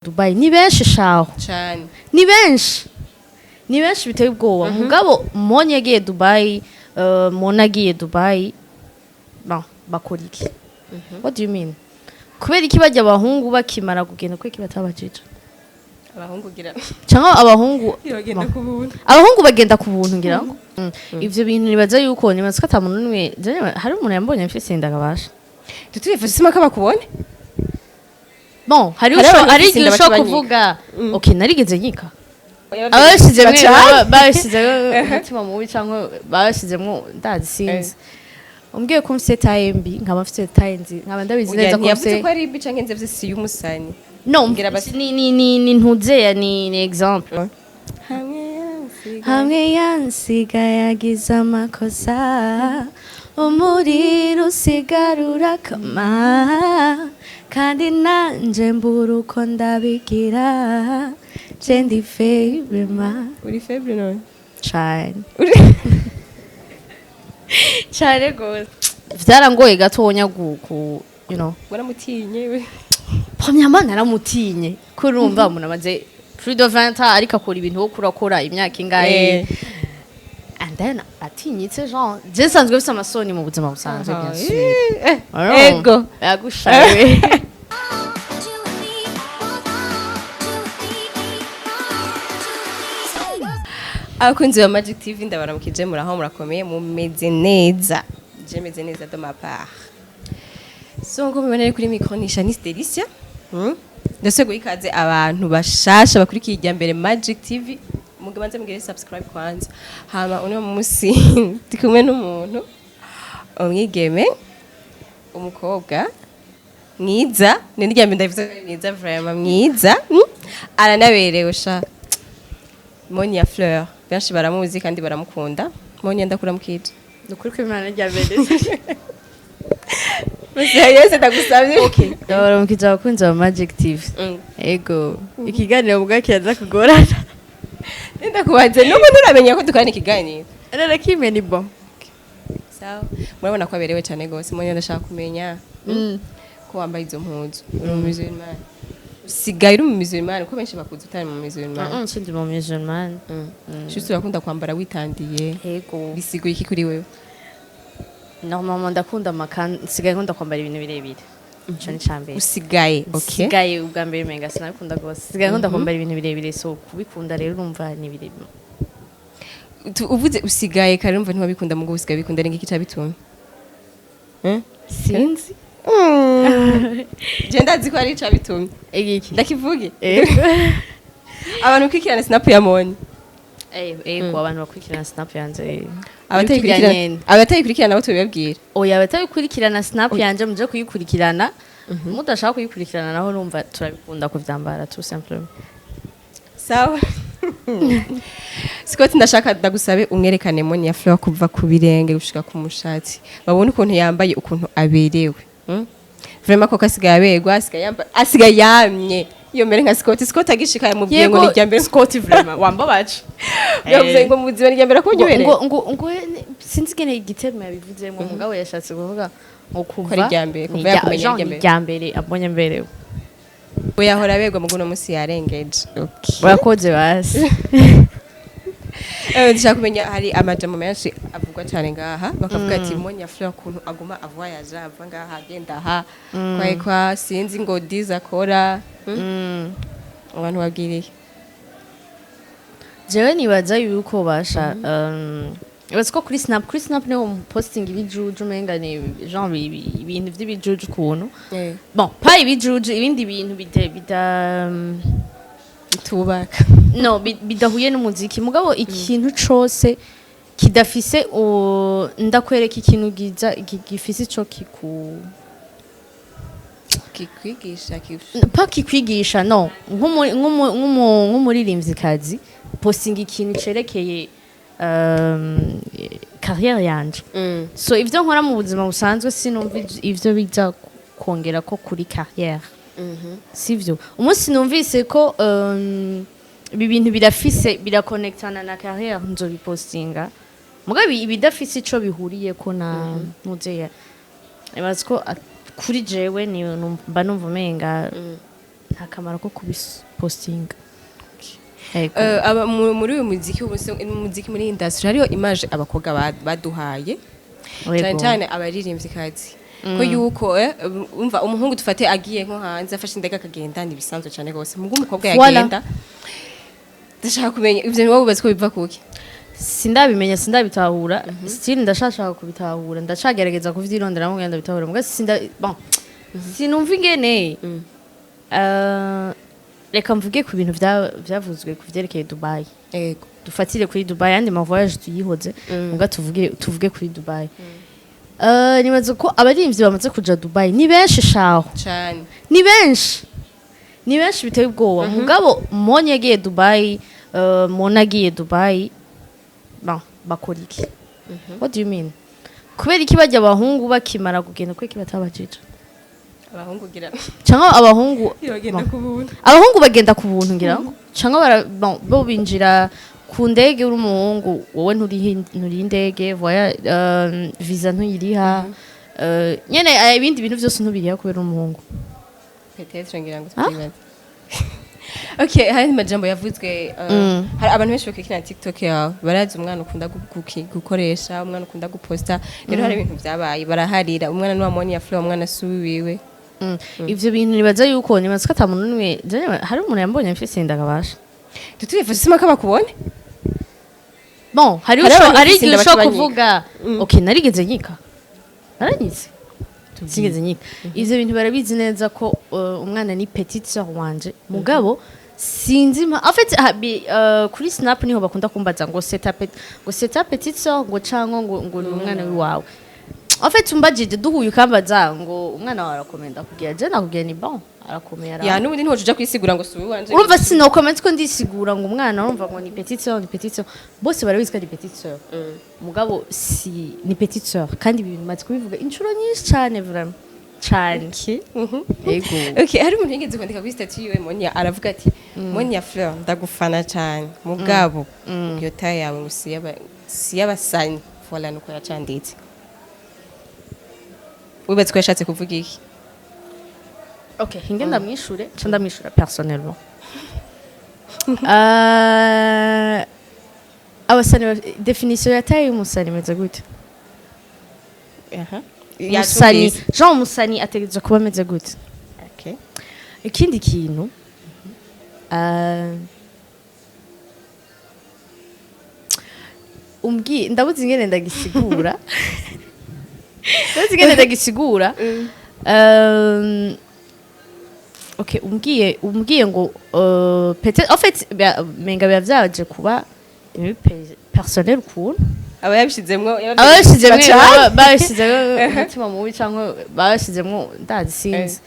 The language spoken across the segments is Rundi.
Dubai ni benshi shaho. Cyane. Ni benshi, ni benshi biteye ubwoba. Mugabo Monye yagiye Dubai, Mona agiye Dubai, bon, bakora iki? What do you mean? Kubera iki bajya abahungu bakimara kugenda, kubera iki batabajije? Abahungu gira Cyangwa abahungu bagenda ku buntu. Abahungu bagenda ku buntu, ngira ngo ivyo bintu nibaza yuko nibaza ko ata muntu n'umwe hari umuntu yambonye mfise inda kabasha. Tuturifuza isima ko bakubone. Bon, hari Hari abantu hari bafise igihe inda ushobora baca banyika. Kuvuga okay, narigeze nyika abashizemwo Bacanye. Babashizemwo umutima mubi cyangwa babashizemwo, ndazi, sinzi. Umbwiye ko mfise taille mbi, nkaba mfise taille nzi, nkaba ndabizi neza ko Ntiyavuze mfise ko ari mbi canke nze si y'umusani. No. Ngira basi- Ni ntuzeya, ni exemple. Hamwe yansiga. Hamwe yansiga yagize amakosa, umuriro usigara urakama, kandi nanje mbura uko ndabigira. Je ndi faible ma. Uri faible none? Cane. Uri Cane gose. Vyarangoye gatonya gu you know Waramutinye we? Premièrement naramutinye, ko urumva umuntu amaze plus de 20 ans ariko akora ibintu wo kurakora imyaka ingahe, and then atinyitse, genre je nsanzwe mfise amasoni mu buzima busanzwe, bien sûr. Urumva? Ego. Yagushawe. Two, three, four, two, three, four, two, three. Abakunzi ba Magic TV, ndabaramukije. Muraho, murakomeye, mumeze neza? Je meze neza de ma part. So nko mubibona rero kuri micro ni Shanice Delicia. Ndetse guha ikaze abantu bashasha bakurikiye irya mbere Magic TV, mugabanze mugire subscribe kwanza. Hama uno munsi ndi kumwe n'umuntu, umwigeme, umukobwa mwiza. Ni n'irya mbere ndabivuze ko ari mwiza, vraiment mwiza. Aranaberewe sha. Monia Fleur, benshi baramuzi kandi baramukunda. Monia, ndakuramukije. Ni ukuri ko Imana rya mbere. Yose ndagusabye. Ndabaramukije abakunzi ba Magic TV. Ego, ikiganiro ubwa kiraza kugorana. Ndakubaze, n'ubu nturamenya ko dukorana ikiganiro? Rero kimwe ni bon. Sawa, murabona ko aberewe cyane gose. Monia, ndashaka kumenya ko wambaye izo mpuzu, uri mu musulman? Usigaye uri mu musulman? Ko benshi bakuzi utari mu musulman. Sindi mu musulman. Juste urakunda kwambara witandiye. Ego. Bisiguye iki kuri wewe? Normalement ndakunda amakanzu, nsigaye nkunda kwambara ibintu birebire, ico ni cambere. Usigaye, okay. Nsigaye, ubwa mbere umenga sinabikunda gose, nsigaye nkunda kwambara ibintu birebire. So kubikunda rero, urumva ni birebire. Uvuze usigaye kare, urumva ntiwabikunda, mugo usigaye bikunda, ari ngiki cabitumye? Eh? Sinzi. Je ndazi ko ari icabitumye. Igiki? Ndakivuge? Ego. Abantu ukurikirana snap ya Moni. Ego, abantu bakurikirana snap yanje. Abatayikurikirana, abatayikurikirana nabo tubibabwira. Oya, abatayikurikirana snap yanje muje kuyikurikirana. Mudashaka kuyikurikirana naho, urumva turabikunda kuvyambara, tout simplement. Sawa Scott, ndashaka ndagusabe umwerekane Monia Fleur kuva ku birenge gushika ku mushatsi, babone ukuntu yambaye, ukuntu aberewe. Vraiment koko asigaye aberwa, asigaye yambaye, asigaye yamye iyo mere nka Scott. Scott agishika yamubwiye ngo ni irya mbere. Scott, vraiment wambabaje. Yavuze ngo mu buzima ni irya mbere akunyobereye. Ngo sinzi ingene igitermo yabivuzemo, mugabo yashatse kuvuga ngo kuva Ko ari irya mbere, ni kuva yakumenya genre irya mbere. Irya mbere abonye mberewe. We yahora aberwa, mugo uno munsi yarengeje, okay. Urakoze basi. Ndashaka kumenya, hari amajambo menshi avugwa cyane ngaha, bakavuga ati Monia Fleur ukuntu aguma avoyage, ava ngaha agenda aha kwa sinzi ngo diza akora. Abantu babwiriye. Jewe nibaza yuko basha ibaza ko kuri snap niho posting ibijuju, umenga ni genre ibintu vy'ibijuju ukuntu. Bon, pas ibijuju, ibindi bintu bida Tubaka. No, bidahuye n'umuziki. Mugabo ikintu cose kidafise ndakwereka ikintu giza gifise ico kiku Kikwigisha. Pa kikwigisha, no nk'umuririmvyikazi posting ikintu cerekeye carrière yanje. So ivyo nkora mu buzima busanzwe, sinumva ivyo biza kongera ko kuri carrière, sivyo? Umunsi numvise ko ibi bintu birafise birakonektana na carrière, nzobipostinga. Mugabo ibidafise ico bihuriyeko na muzeya, ibaza ko kuri jewe ni mba numva umenga. Nta kamaro ko kubipostinga. Ego. Aba muri uyu muziki, umuziki muri industry, hariyo image abakobwa baduhaye, cyane cyane abaririmvyikazi, ko yuko umva, umuhungu dufate agiye nko hanze, afashe indege akagenda, ni bisanzwe cyane rwose. Mugu umukobwa yagenda, ndashaka kumenya ivyo niwowe wubatse ko biva kuki? Sindabimenya, sindabitahura. Still ndashaka kubitahura, ndacagerageza kuvyironderamo ngenda ndabitahura, muga sinda, bon, sinumva ingene. Reka mvuge ku bintu vyavuzwe ku vyerekeye Dubai. Dufatire kuri Dubai, yandi ma voyage tuyihoze, muga tuvuge kuri Dubai. Nibaza ko abarimvyi bamaze kuja Dubai ni benshi shaho. Cyane. Ni benshi, ni benshi biteye ubwoba. Mugabo Monye yagiye Dubai, Mona agiye Dubai, bon, bakora iki? What do you mean? Kubera iki bajya abahungu bakimara kugenda, kubera iki batabajije? Abahungu gira Cyangwa abahungu bagenda bon. ku buntu. Abahungu bagenda ku buntu ngira ngo, cyangwa bon, bo binjira ku ndege, uri umuhungu wowe nturiha indege, voya visa ntuyiriha, nyene ibindi bintu byose ntubiriha kubera uri umuhungu. Peut-être ngira ngo twibaze. Okay, hari amajambo yavuzwe, hari abantu benshi bakurikirana TikTok yawe, barazi umwana ukunda gukoresha, umwana ukunda guposta. Rero hari ibintu byabaye, baraharira umwana ni wa Monia Fleur, umwana si uwiwe. Ivyo bintu nibaza yuko, nibaza ko ata muntu n'umwe hari umuntu yambonye mfise inda kabasha. Tuturifuza sima ko bakubone. Bon, hari Hari abantu hari bafise igihe inda ushobora baca banyika. kuvuga okay, narigeze nyika, naranyitse, sinigeze nyika. Ivyo bintu barabizi neza ko umwana ni petite sœur wanje. Mugabo sinzi en fait kuri Snap niho bakunda kumbaza ngo c'est ta petite sœur, ngo cango ngo ni umwana wiwawe. En fait umbajije duhuye ukambaza ngo umwana wawe arakomeye, ndakubwira, je nakubwira ni bon, arakomeye, Ya, n'ubundi ntiwoca uja kwisigura ngo si uwiwanje. Urumva sinokomeza ko ndisigura ngo umwana, urumva ngo ni petite sœur, ni petite sœur, bose barabizi ko ari petite sœur. Mugabo si ni petite sœur, kandi ibi bintu maze kubivuga inshuro nyinshi cyane, vraiment cyane. Yego. Okay, hari umuntu yigeze kwandika kuri statut yiwe Monia, aravuga ati: "Monia Fleur, ndagufana cyane, mugabo iyo taille yawe ngo si y'abasanyi." Voilà, nuko yacanditse. Wibatse ko yashatse kuvuga iki? Okay, hinge ndamwishure, nca ndamwishura personnellement. Abasani définition ya taille y'umusani imeze gute? Aha. Umusani Yacumvise. Jean, umusani ategerezwa kuba ameze gute? Okay. Ikindi kintu, umbwiye, ndabuze ingene ndagisigura, ndabuze ingene ndagisigura. Okay, umbwiye ngo peut-être, en fait menga biba vyaje kuba ibintu personnel ukuntu. Aba yabishizemwo. Abashizemwo, babishizemwo umutima mubi cyangwa babishizemwo, ndazi, sinzi.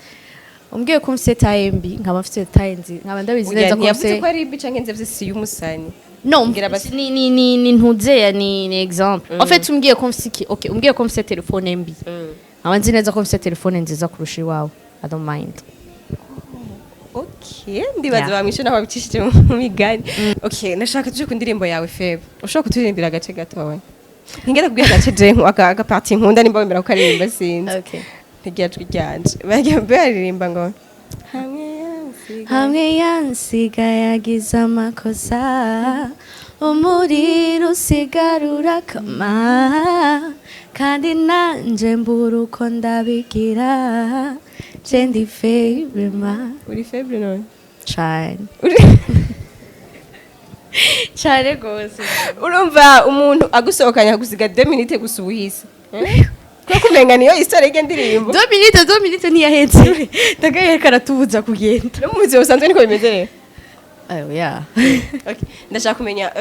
Umbwiye ko mfise taille mbi, nkaba mfise taille nzi, nkaba ndabizi neza ko ntiyavuze mfise ko ari mbi canke nzevye, si y'umusani. No. Ngira basi- Ni ntuzeya, ni exemple. En fait umbwiye ko mfise iki, okay, umbwiye ko mfise telefone mbi, nkaba nzi neza ko mfise telefone nziza kurusha iwawe, I don't mind. Okay, ndibaza bamwishe naho babicishije mu migani. Okay, ndashaka tuje ku ndirimbo yawe Feb. Ushobora kuturirimbira agace gatoya? Ntingera kubwira agace je aka partie nkunda, nimba wemera kukaririmba, sinzi. Okay. Ntigira jwi ryanje. Bagiye baririmba ngo hamwe yansiga. Hamwe yansiga yagize amakosa, umuriro usigara urakama, kandi nanje mbura uko ndabigira, je ndi faible ma. Uri faible none? Cane. Uri Cane gose. Urumva umuntu agusohokanye agusiga 2 minutes gusa ubuhise. Ko kumenga niyo histoire y'iryo ndirimbo. 2 minutes, 2 minutes ntiyahetse, ndagaye karatubuza kugenda. No mu buzima busanzwe niko bimeze rero. Ayo ya. Okay. Ndashaka kumenya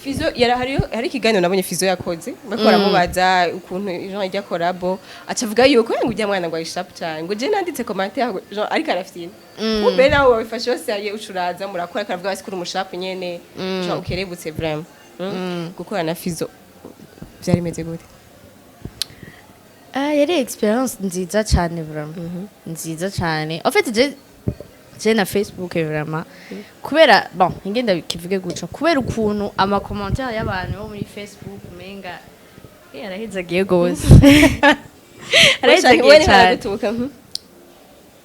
Fizo yara hariyo, hari ikiganiro nabonye Fizo yakoze, bariko baramubaza ukuntu Jean ijya collabo, acavuga yuko ngo ujya mwana ngo ari sharp cyane, ngo je nanditse commentaire ngo Jean ariko arafyina, kumbe nawe wabifashe yose yaye ucuraza murakora, karavuga basi kuri umusharp nyene, Jean ukerebutse vraiment. Gukora na Fizo byari bimeze gute? Ah, yari experience nziza cyane, vraiment nziza cyane. En fait je na Facebook vraiment, kubera, bon, ingenda kivuge guca, kubera ukuntu ama commentaire y'abantu bo muri Facebook umenga yarahezagiye gose, arahezagiye Wewe cyane. Ntaragutuka.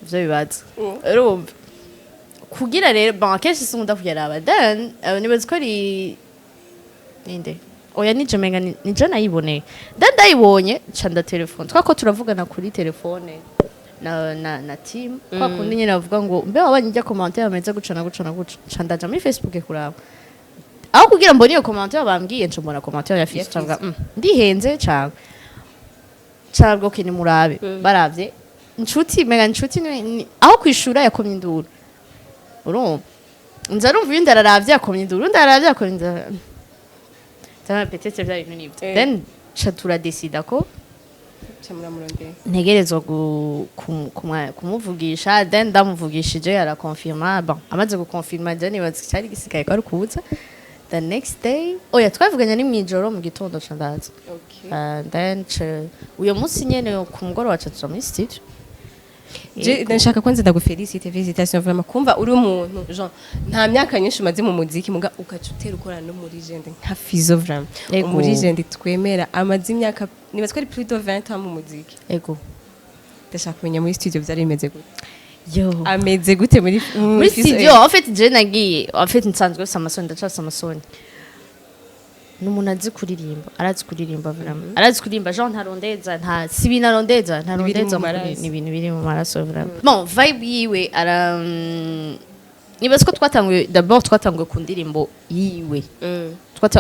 Ivyo bibaza, urumva. Kugira rero, bon, akenshi sinkunda kuyaraba. Then nibaza ko ari ninde, oya, nije, menga nije nayiboneye. Then ndayibonye, ca ndatelefone, twako turavugana kuri telefone na team, kwa kundi nyene bavuga ngo mbe wabonye ijya commentaire bameze guca na guca na guca. Ca ndaja muri Facebook kuraba, aho kugira mbone iyo commentaire bambwiye, nca mbona commentaire ya Fizo. Cavuga ndihenze cyangwa carabwo, okay, nimurabe. Baravye inshuti, mega inshuti aho kwishura yakomye induru. Urumva, nza numva uyundi araravye yakomye induru, undi araravye yakomye induru. Ndabona peut-être vya bintu nibyo. Then ca turadesida ko Muramurondera. ntegerezwa kumuvugisha. Then ndamuvugishije, arakonfirma. Bon, amaze gukonfirma, je nibaza cyari gisigaye ko ari kuza the next day. Oya, twavuganye ni mwijoro, mu gitondo ca ndaza. Then uyo munsi nyene ku mugoroba ca tuja muri studio. Je ndashaka kwanza ndagufelicite, félicitations vraiment, kumva uri umuntu, genre nta myaka nyinshi umaze mu muziki, muga ukaca utera ukorana no muri legend nka Fizo, vraiment. Muri legend twemera, amaze imyaka, nibaza ko ari plus de 20 ans mu muziki. Ego. Ndashaka kumenya muri studio vyari bimeze gute? Yo. Ameze gute muri Muri Fizo? studio, en fait, je nagiye, en fait nsanzwe mfise amasoni, ndacafise amasoni. Ni umuntu azi kuririmba, arazi kuririmba vraiment, arazi kuririmba. Genre ntarondeza, nta si ibintu arondeza, ntarondeza. Mu maraso. Ni ibintu biri mu maraso vraiment. Bon, vibe yiwe ara nibaza ko twatanguye, d'abord twatanguye ku ndirimbo yiwe.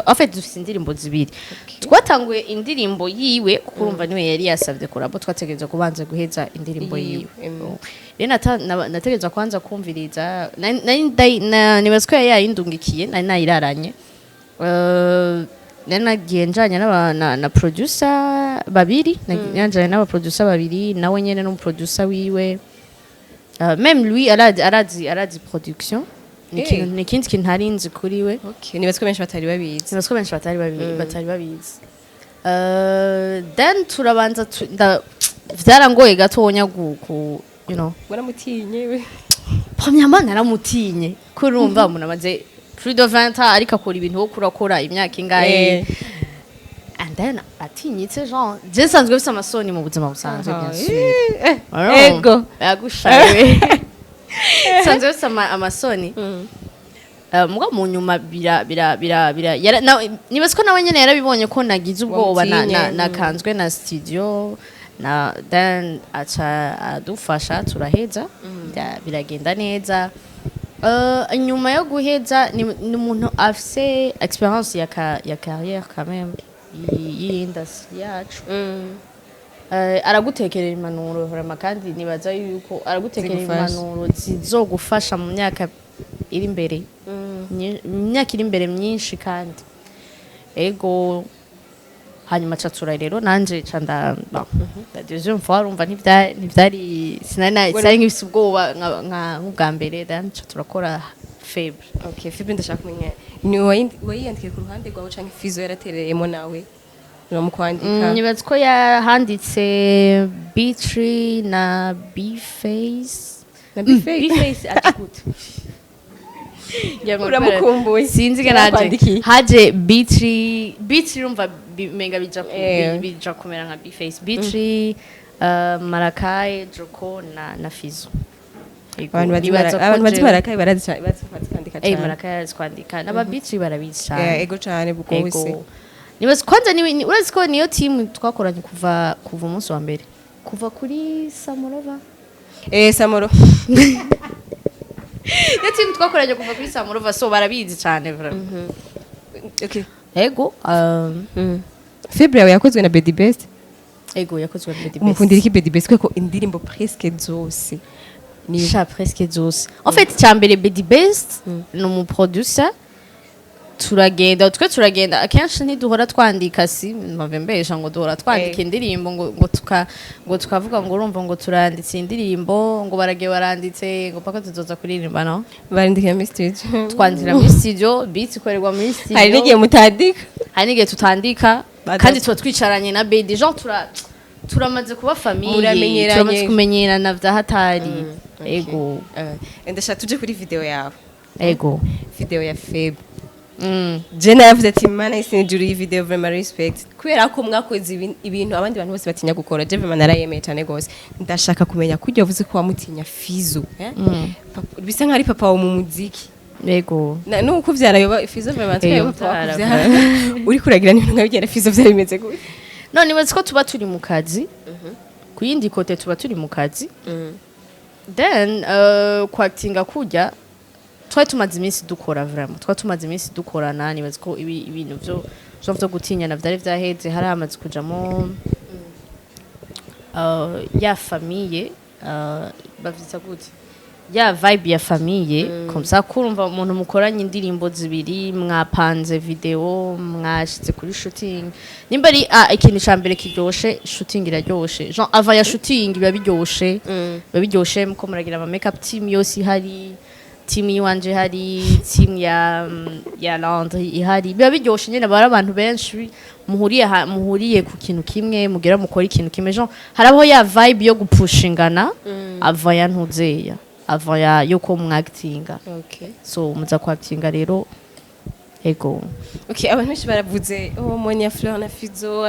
En fait dufise indirimbo zibiri. Twatanguye indirimbo yiwe kuko urumva niwe yari yasavye collabo, twategerezwa kubanza guheza indirimbo yiwe. Yiwe. Rero nategerezwa kubanza kumviriza. Nibaza ko yari yayindungikiye, nari nayiraranye. Nari nagiye njanye na producer babiri. Nagiye njanye n'aba producer babiri, nawe nyene n'umuproducer wiwe. Même lui arazi production. Ni ni ikindi kintu ntari nzi kuri we. Okay, nibaza ko benshi batari babizi. Nibaza ko benshi batari babizi. Then turabanza vyarangoye gatonya gu ku you know Waramutinye we? Premièrement naramutinye, ko urumva umuntu amaze plus de 20 ans ariko akora ibintu, wo kurakora imyaka ingahe? And then atinyitse, genre je nsanzwe mfise amasoni mu buzima busanzwe, bien sûr. Ego. Yagushawe, nsanzwe mfise amasoni. Muga mu nyuma bira bira bira bira nibaza ko nawe nyene yarabibonye ko nagize ubwoba na, Wamutinye. Nakanzwe na studio na then aca adufasha turaheza. Biragenda neza. Nyuma yo guheza ni umuntu afise experience ya carrière quand même y'industry yacu. Aragutekerera impanuro vraiment, kandi nibaza yuko aragutekerera Zigufasha. impanuro zizogufasha mu myaka iri imbere, mu myaka iri imbere myinshi. Kandi ego, hanyuma ca tura rero nanje ca nda, bon, la deuxième fois urumva ntivyari sinari nkifise ubwoba nk'ubwa mbere. Then ca turakora Faible. Okay, Faible, ndashaka kumenya ni wayiyandikiye ku ruhande rwawe canke Fizo yaratereyemo nawe uramukwandika? Nibaza ko yahanditse B3 na B-Face. Na B-Face? B-Face ati gute? Uramukumbuye. Sinzi ko naje Yarakwandikiye. Haje B3, B3 urumva menga bija bija kumera nka B-Face, B3, Marakai, Joko na Fizo. Ego, Abantu bazi nibaza ko abantu bazi jewe Marakayi barazi cane, bazi kwandika cane. Marakai arazi kwandika, n'aba B3 barabizi cane. Ego cane bwose. Ego. Nibaza kwanza urazi ko niyo team twakoranye kuva umunsi wa mbere, kuva kuri Samurova. Samoro. Niyo team twakoranye kuva kuri Samurova, so barabizi cyane vraiment. Ego. Faible yawe yakozwe na Bedi Best. Ego, yakozwe na Bedi Best. Umukundira iki Bedi Best? Kuko indirimbo presque zose ni Sha, presque zose. En fait, cyambere, Bedi Best ni umuproducer. Turagenda, twe turagenda akenshi ntiduhora twandika, si mpave mbesha ngo duhora twandika indirimbo, ngo tukavuga ngo urumva ngo turanditse indirimbo, ngo baragiye baranditse, ngo paka tuzoza kuririmba, no. Barandikira muri studio. Twandikira muri studio, beats ikorerwa muri studio. Hari n'igihe mutandika. Hari n'igihe tutandika. Kandi tuba twicaranye na Bedi, genre turamaze kuba famille. Muramenyeranye. Turamaze kumenyerana vya hatari. Ego. Ndashaka tuje kuri video yawe. Ego. Video ya Faible. Je naravuze ati: "Mana isi n'ijuru, iyi video, vraiment respect," kubera ko mwakoze ibintu abandi bantu bose batinya gukora. Je vraiment narayemeye cyane gose. Ndashaka kumenya kurya wavuze ko wamutinya Fizo, eh? Bisa nkaho ari papa wawe mu muziki. Yego. Nuko uvyara yoba Fizo, vraiment twaye Eyo, papa vyara, wakuvyara, uri kuragira n'ibintu nka bigera Fizo, vyari bimeze gute? No, nibaza ko tuba turi mu kazi, ku yindi côté tuba turi mu kazi, then kwakitinga kurya twari tumaze iminsi dukora, vraiment twari tumaze iminsi dukorana. Nibaza ko ibintu vyo gutinyana vyari vyaheze, hari hamaze kujamo ya famille, bavyita gute, ya vibe ya famille, comme ça kurumva umuntu mukoranye indirimbo zibiri, mwapanze video, mwashize kuri shooting, nimba ari ikintu ca mbere kiryoshe, shooting iraryoshe, genre avant ya shooting biba biryoshe, biba biryoshe muko muragira ama makeup, team yose ihari, team yiwanje ihari, team ya Landry ihari, biba biryoshe nyene. Bari abantu benshi muhuriye ku kintu kimwe, mugira mukora ikintu kimwe, genre harabaho ya vibe yo gupushingana avant ya ntuzeya, avant ya yuko mwactinga. So muza kwactinga rero, ego. Okay, abantu benshi baravuze: "Oh, Monia Fleur na Fizo,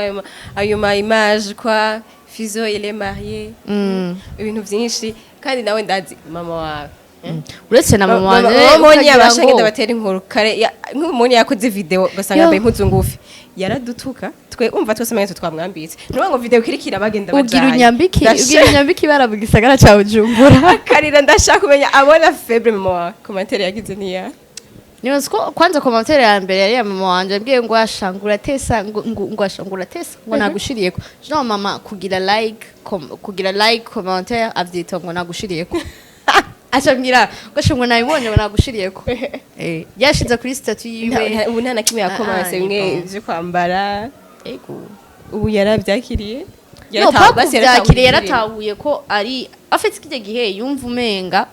ayo ma image kwa Fizo, il est marié." Ibintu byinshi, kandi nawe ndazi mama wawe. Uretse na mama wanje, Monia ukagira bashange ndabatera inkuru kare nk'ubu Monia yakoze video ugasanga Yo. yambaye impuzu ngufi, yaradutuka twe, umva twese manye twamwambitse nuba ngo video kirikira bagenda ugira bajanye. unyambike, ugira unyambike ibara mu gisagara ca Bujumbura. Karira, ndashaka kumenya abona faible mama wawe, commentaire yagize niya? Nibaza ko kwanza commentaire ya mbere yari ya mama wanje, ambwiye ngo ashangura tesa, ngo ashangura tesa, ngo nagushiriyeko. Genre mama kugira like kugira like commentaire avyita ngo nagushiriyeko, acambwira ngo asha ngo nabibonye, ngo nagushiriyeko, yashize kuri statut yiwe. Ubu nta na kimwe yakomanse Ah, bimwe ni bon. byo kwambara? Ego. Ubu yarabyakiriye? No, Basi pakuvyakiriye, yaratahuye. Yaratahuye ko ari afite kirya gihe yumva umenga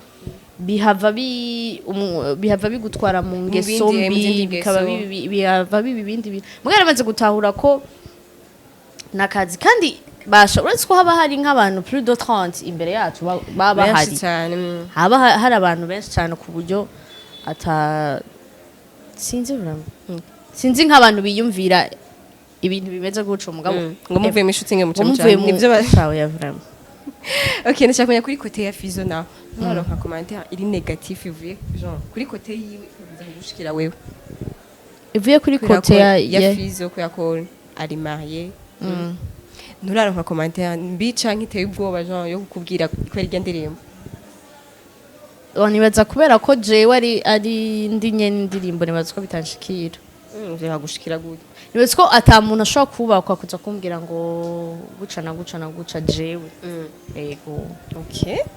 bihava bigutwara mu ngeso mu zindi mbi, bikaba ngeso. Bihava biba ibindi bintu. Mugabo yaramaze gutahura ko nakazi, kandi basha uretse ko haba hari nk'abantu plus de 30 imbere yacu baba Benshi bahari cyane. Haba hari abantu benshi cyane ku buryo ata sinzi vraiment, sinzi nk'abantu biyumvira ibintu bimeze gutyo, mugabo Ngo muvuye mu shooting muca ngo muvuye mu nivyo sawa ya vraiment. Okay, ndashaka kumenya kuri côté ya Fizo nawe, nturonka commentaire iri négatif ivuye genre kuri côté yiwe ikaza kugushikira wewe? Ivuye kuri Kubera côté ko ya ya Fizo, kubera ko ari marié, nturaronka commentaire mbi canke iteye ubwoba, genre yo kukubwira kubera irya ndirimbo? Oh, nibaza kubera ko jewe ari ndi nyene indirimbo, nibaza ko bitanshikira. Vyagushikira gute? Nibaza ko ata muntu ashobora kubakwa kuza kumbwira ngo guca na guca na guca jewe, yego.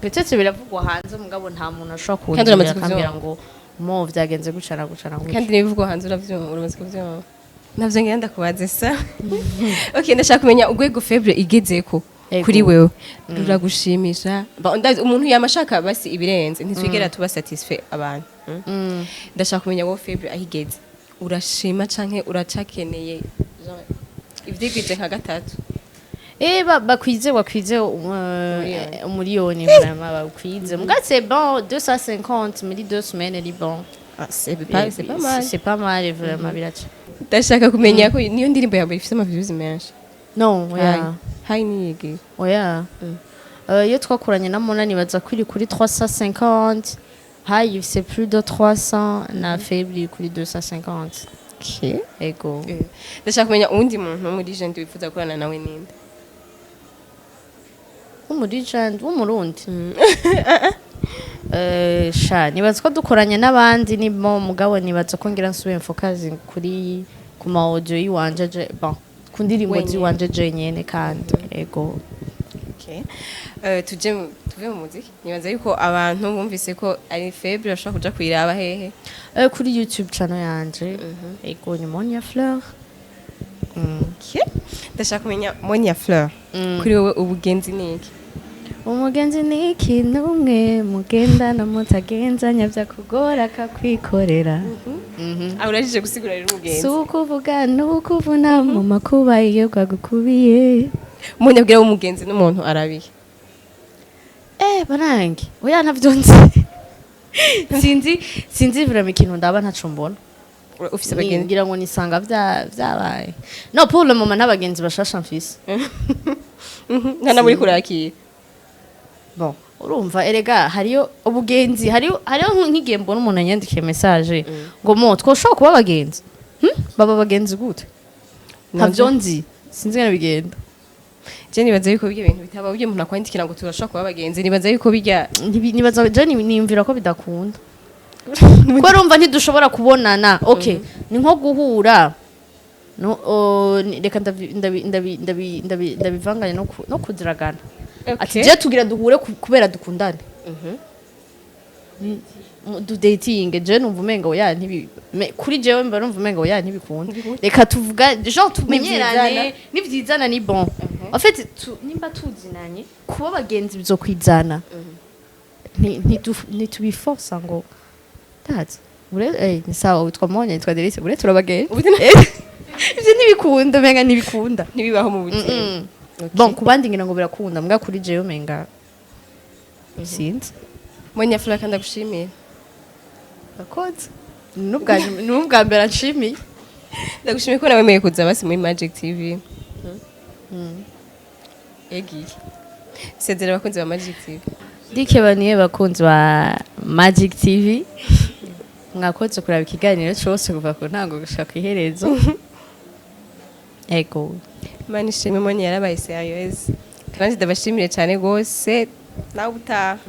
Peut-être biravugwa hanze, mugabo nta muntu ashobora Kandi uramaze kumbwira akambwira kuvyumva. ngo mo vyagenze guca na guca na guca. Kandi n'ibivugwa hanze uravyumva, uramaze kuvyumva, navyo ngira ndakubaze sa. Okay, ndashaka kumenya urwego Faible igezeko Ego. kuri wewe ruragushimisha? Ndazi umuntu yama ashaka basi ibirenze, ntitwigera tuba satisfait abantu. Ndashaka kumenya wowe, Faible aho igeze urashima canke uracakeneye genre ivyigwije nka gatatu? Bakwize bakwize umuriyoni, vraiment bakwize. Muga c'est bon, 250 muri 2 semaines ni bon. Ah, c'est pas mal. C'est pas mal vraiment, biraca. Ndashaka kumenya ko niyo ndirimbo yawe ifise ama views menshi? No, oya. Hayi niyigi? Oya. Iyo twakoranye na Mona nibaza ko iri kuri 350, hayi c'est plus de 300, na Faible iri kuri 250. Ego. Ndashaka kumenya uwundi muntu muri legend wifuza gukorana nawe ninde? W'umulegend w'umurundi? Sha nibaza ko dukoranye n'abandi ni mo, mugabo nibaza ko ngira nsubiye mfokazi kuri ku ma audio yiwanje je, bon, ku ndirimbo Wenyene. ziwanje je nyene kandi, ego. Okay. Tuje tuve mu muziki. Nibaza yuko abantu bumvise ko ari Faible bashobora kuja kuyiraba hehe? Kuri YouTube channel yanje, ego, ni Monia Fleur. Okay. Ndashaka kumenya, Monia Fleur, kuri wowe ubugenzi ni iki? Umugenzi ni ikintu umwe mugendana mutagenzanya byakugora akakwikorera. Ah, urajije gusigura rero umugenzi. Si ukuvuga ni ukuvuna mu makuba iyo bwagukubiye. Monia, bwira umugenzi n'umuntu arabiye. Barangi, oya, ntavyo nzi, sinzi vraiment ikintu ndaba ntaco mbona. Ufise abagenzi? Ngira ngo nisanga vyabaye. No, pour le moment n'abagenzi bashasha mfise. Nta namwe uri kurakira? Bon, urumva erega hariyo ubugenzi, hariyo nk'igihe mbona umuntu anyandikiye message ngo mo twoshobora kuba abagenzi. Baba abagenzi gute? Ntavyo nzi, sinzi ngene bigenda. Je nibaza yuko bijya bintu bitaba, burya umuntu akwandikira ngo turashobora kuba abagenzi, nibaza yuko bijya Nibaza je niyumvira ko bidakunda, kuko urumva ntidushobora kubonana. Okay, ni nko guhura no reka ndabivanganye no kuziragana ati je tugira duhure kubera dukundane, dudatinge. Je numva umenga oya, ntibi kuri jewe mba numva umenga oya, ntibikunda. Reka tuvuga genre tumenyerane, nivyizana ni bon. En fait nimba tuzinanye, kuba abagenzi bizokwizana. Ntitubiforsa ngo ndazi ure ni sawa, witwa Monye, nitwa Delice, ure turabagenzi. Ivyo ntibikunda, umenga ntibikunda. Ntibibaho mu buzima. Bon, ku bandi ngira ngo birakunda, mbwa kuri jewe umenga sinzi. Monia Fleur, kandi ndagushimiye. Akoze n'ubwa mbere anshimiye. Ndagushimiye ko nawe wemeye kuza basi muri Magic TV. Yagiye sezera abakunzi ba Magic TV. Ndikebaniye bakunzi ba Magic TV, mwakoze kuraba ikiganiro cose kuva ku ntango gushika ku iherezo. Ego. Imana ishimwe, Monia yarabaye sérieuse, kandi ndabashimire cyane rwose. Nawe utaha.